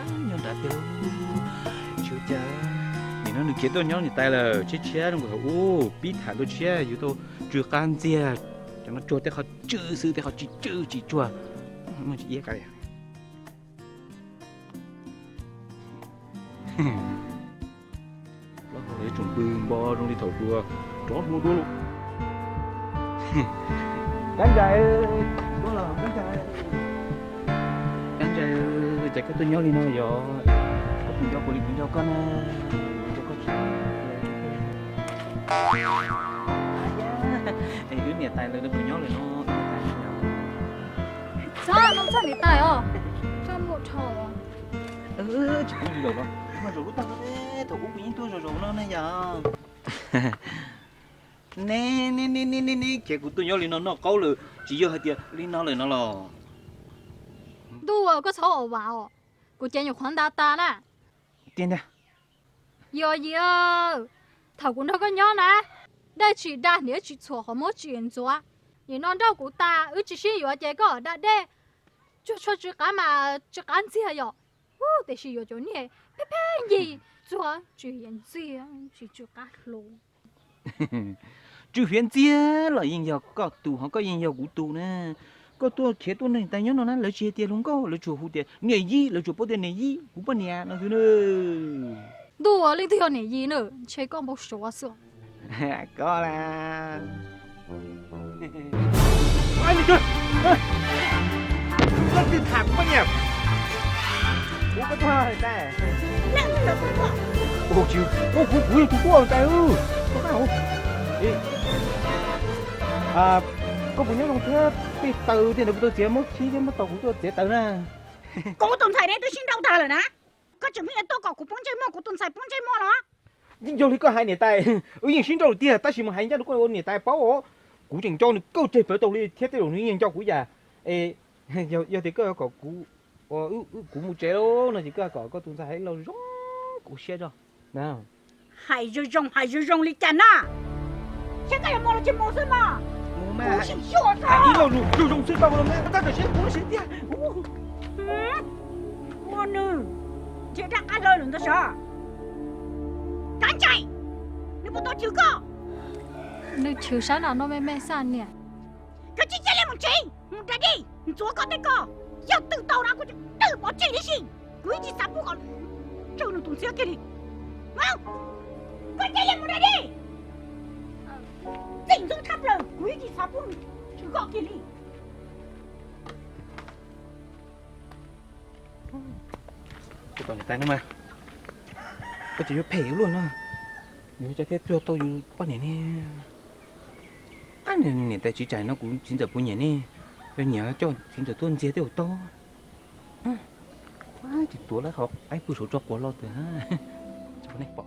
Nyob nrad tiag. Tsis ua cas, nim no nws khiav tuaj nyob niam tais lawm, tshiab tshiab zoo nkauj ub, pib tham dua tshiab yuav tau tsw qab ntxiag. Cov no tsuag tej qhov tsw xwb, tej qhov tsis tsw tsis tsuag. Muaj tsis iab ka. Plaub hau yuav tsum pw npo zoo li thaum hluas, rov hluas dua lawm. Kab ntsais, kab ntsais, kab ntsais, cas koj tuaj nyob li no yog? Koj puas nco kuv li kuv nco koj na? Kuv nco koj tsis. Es wb niam tais lawv puas nyob lawm no? Txhob no txog niam tais os, txhob muaj dhau. Tsis pub zaum no, mas zaum lub tag no, thaum ub kuv yeej tuaj zaum zaum no ne yom. Ne, ne, ne, ne, ne, ne, khiav kuv tuaj nyob li no noj qaub lawm, tsis yog hais tias li no lawm no los? Ntuj, koj txhob ua vas os, kuv cev nyuam qhuav nta tas na. Tiag tiag. Yog yim, thaum kuv nrog koj nyob na, daj tsis dag hniav tsis txhuam qhov muab tsis ntxuav. Nim no nrauj kuv tas wb tsis sib yuav ces koj da dej, tsuag tsuag tsw qab mas tsw qab ntxiag yom. Tiam sis yuav cov niag pheej pheej yig txuag tsw hiav ntxiag tsis tsw qab hlo. Tsw hiav ntxiag los yeej yog koj tus, ho koj yeej yog kuv tus na. Koj tuaj khiav tuaj nrog niam tais nyob no na, lawv tsis hais tias hluas nkauj, lawv tsuas hu tias niam yij, lawv tsuas paub tias niam yij, kuv poj niam no xwb na. Ntuj, leej twg yog niam yij na, ntshe koj npau suav xwb. Koj la. Leej twg tham kuv poj niam? Kuv koj tuaj niam tais. Kuv, kuv yog tus tuaj niam tais. Koj puas nyob zoo thiab? Tej taws tej ntawd puas tau txiav, muab khib thiab muab tos kuv tuaj txiav taws na. Kuv tus ntxhais ne twb sib nrauj tag lawm na. Koj tseem pheej yuav tuaj kom kuv poob ntsej muag, kuv tus ntxhais poob ntsej muag los? Yog li koj hais niam tais, wb yeej sib nrauj lawm tiag, tab sis mas hais ncaj rau koj ua niam tais paub os, kuv tseem nco nws kauj tseg plawv tau li thiab tej zaum nws yeej nco kuv yam. Es yog tias koj kom kuv, kuv mus tsev lawm no ces koj kom koj tus ntxhais hais los zoo kuv siab tso. Hais zoo zoo, hais zoo zoo li cas na? Saib koj yuav mus los tsis mus xwb mog. Kuv sim xyuas tso. Hais ib lo lus zoo zoo xwb tau los mas koj txhob txawm siab kuv lub siab tiag. Ua nws nrhiav raj qab hlawv lawm ntag sav. Kab ntsais, nws puas tau chwv koj? Nws chwv sab nram no me me xwb niam. Koj cia li mus tsev, mus da dej, ntxuav koj tej ko. Yog twm tau na kuv twm pov tseg tib si. Kuv yeej tsis xav pub kom tswj nws tus ntxhiab kiag li. Koj cia li mus da dej. Txim ntxub tshaj plaws, kuv yeej tsis xav pub nws tswj koj kiag li. Kuv tos niam tais no mas, koj tseem yuav phem luaj no. Nws ua cas thiaj tuag tau yus poj niam ne? Ab, niam tais txiv tsaim no kuv txiv ntxawm puas nyiam ne? Yog nyiam coj txiv ntxawm tuaj ntxias tej ua tau. Tsis tuav lawm qhov qaib pw saum tso quav lo ntawd, tsis pub nej pom.